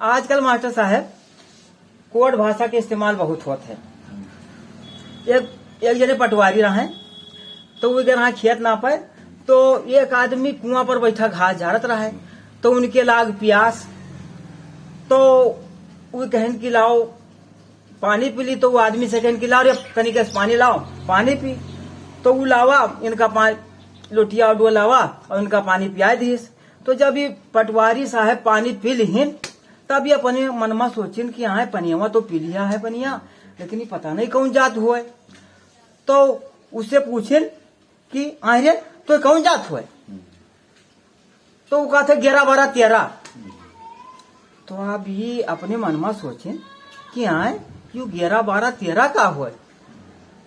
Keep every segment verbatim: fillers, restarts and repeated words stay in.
आजकल मास्टर साहब कोड भाषा के इस्तेमाल बहुत होत है। एक, एक जने पटवारी रहे, तो वो जहाँ खेत नापे, तो एक आदमी कुआं पर बैठा घास झाड़त रहे, तो उनके लाग प्यास, तो वो कहन कि लाओ पानी पी ली, तो वो आदमी से कहन कि लाओ रे, तनिक से पानी लाओ, पानी पी। तो वो लावा, इनका पा-, लोटिया और डुआ लावा और इनका पानी पिया दिस। तो जब ये पटवारी साहब पानी पी लिहिन, तब ये अपने मन में सोचिन कि आए पनियावा तो पी लिया है पनिया, लेकिन ये पता नहीं कौन जात हुए। तो उससे पूछिन कि आए रे, तो कौन जात हुए? तो वो कहते ग्यारह बारह तेरह। तो अब ये अपने मन में सोचिन कि आए, यू ग्यारह बारह तेरह का हुए?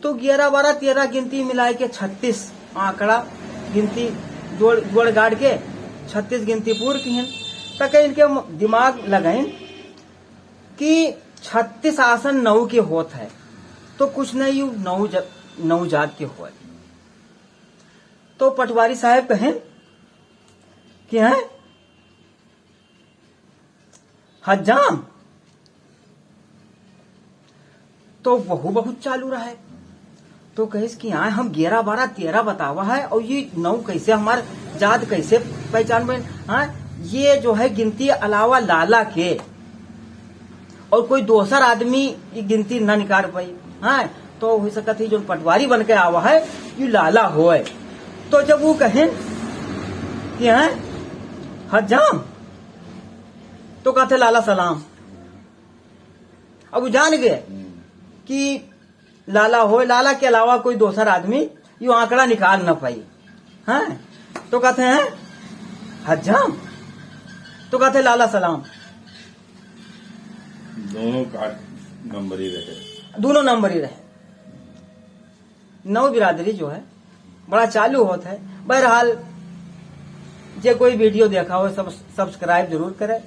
तो ग्यारह बारह तेरह गिनती मिलाए के छत्तीस आंकड़ा गिनती जोड़, जोड़ गाड़ के छत्तीस गिनती पूर किहिन। तक इनके म-, दिमाग लगाइन कि छत्तीस आसन नौ के होत है, तो कुछ नहीं, यू नौ ज-, नौ जात के होए। तो पटवारी साहब कहें कि हैं हज्जाम, तो वहू बहुत चालू रहा है। तो कहिस कि हाँ, हम ग्यारह बारह तेरह बतावा है और ये नौ कैसे हमार जात कैसे पहचान बन? हाँ, ये जो है गिनती अलावा लाला के और कोई दोसर आदमी ये गिनती ना निकाल पाई। हाँ, तो हो सकत है जो पटवारी बन के आवा है, ये लाला होए। तो जब वो कहें कि हैं हज्जाम, तो कहते लाला सलाम। अब वो जान गए हम्म। कि लाला होए, लाला के अलावा कोई दोसर आदमी यो आंकड़ा निकाल न पाई। हैं? तो कहते हैं हज्जाम, तो कहते लाला सलाम। दोनों का नंबर ही रहे। दोनों नंबर ही रहे। नौ बिरादरी जो है बड़ा चालू होत है। बहरहाल, जे कोई वीडियो देखा हो, सब सब्सक्राइब जरूर करे।